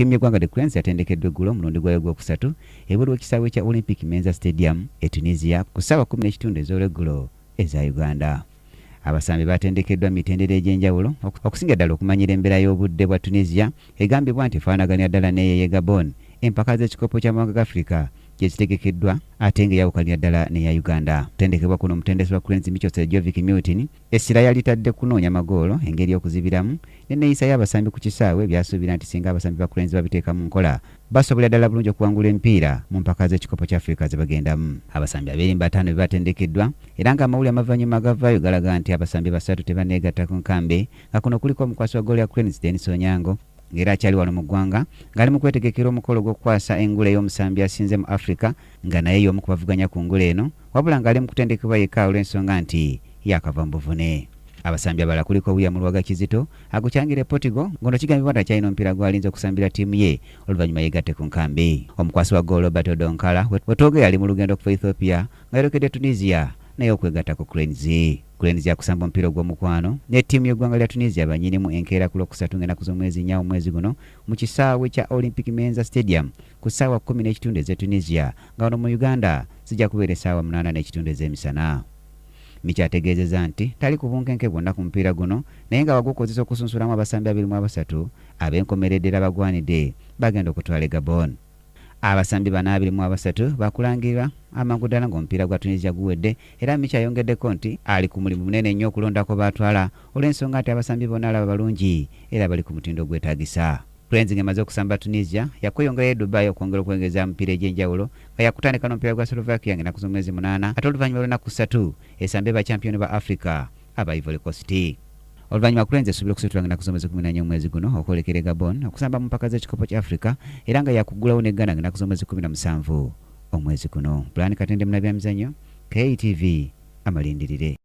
Ttiimu y'eggwanga The Cranes yatendekeddwa eggulo omulundi gwayo ogwokusatu ebweru w'ekisaawe kya Olympic Menza Stadium e Tunisia ku ssaawa 10:15 ez'olweggulo eza Uganda. Abasambi batendekeddwa mu mitendera egy'enjawulo okusinga ddala okumanyira embeera y'obudde bwa Tunisia egambibwa nti efaanaganira ddala n'eyo ey'e Gabon empaka z'ekikopo ky'amawanga ga Afrika gye zitegekeddwa ate ng'eyawukanira ddala n'eya Uganda. Okutendekebwa kuno omutendesi wa Cranes Micho Sredojevic Milutin essira yalitadde kunoonya magoolo, engeri y'okuzibiramu n'enneeyisa y'abasambi ku kisaawe by'asuubira nti singa abasambi ba Cranes babiteeka mu nkola basobolera ddala bulungi okuwangula emipiira mu mpaka z'ekikopo kya Afrika ze bagendamu. Abasambi abeerimba bataano be batendekeddwa era ng'amawulire amavannyuma agavaayo galaga nti abasambi basatu tebanneegatta ku nkambi nga kuno kuliko omukwasi wa ggoolo ya Cranes Denis Onyango ng'era akyali wano mu ggwanga ng'ali mu kwetegekera omukolo gw'okukwasa engule ey'omusambi asinze mu Afrika nga naye y'omu ku bavuganya ku ngule eno wabula ng'ali mu kutendekebwa yekka olw'ensonga nti yaakava mu buvune. Abasambi abalala kuliko William Luwaga Kizito agucangira e Portugal ng'ono kigambibwa nti akyalina omupiira gw'alinze okusambira ttiimu ye oluvannyuma yeegatte ku nkambi. Omukwasi wa ggoolo Robert Odongkara wetwogera ali mu lugendo okuva Ethiopia ng'ayolekedde Tunisia naye okwegatta ku Cranes. Cranes yakusamba omupiira ogw'omukwano ne ttiimu y'eggwanga lya Tunisia bannyinimu enkeera ku Lwokusatu ng'ennaku z'omwezi nnya omwezi guno mu kisaawe kya Olympic Menza Stadium ku ssaawa 10:15 ez'e Tunisia nga wano mu Uganda zijja kubeera essaawa 8:30 ez'emisana. Micho ategeezezza nti tali ku bunkenke bwonna ku mupiira guno naye nga wagukozesa okusunsulamu abasambi 23 ab'enkomeredde era abagwanidde bagenda okutwala e Gabon. Abasambi bano 23 baakulangirira amangu ddala ng'omupiira gwa Tunisia guwedde era Micho ayongeddeko nti ali ku mulimu munene nnyo okulondako b'atwala olw'ensonga nti abasambi bonna alaba balungi era bali ku mutindo ogwetaagisa. Cranes ng'emaze okusamba Tunisia yakweyongerayo e Dubai okwongera okwengeza mu mipiira egy'enjawulo nga yakutandika n'omupiira gwa Slovakia ng'ennaku z'omwezi 8 ate oluvannyuma lw'ennaku 3 esambe bakyampiyoni ba Afrika aba Ivory Coast. Oluvannyuma Cranes esuubira okusitula ng'ennaku z'omwezi 14 omwezi guno okwolekera e Gabon okusamba mu mpaka z'ekikopo kya Afrika era nga yakuggulawo ne Ghana ng'ennaku z'omwezi 17 omwezi guno. Brian Katende Munabyamizannyo, KTV, Amalindirire.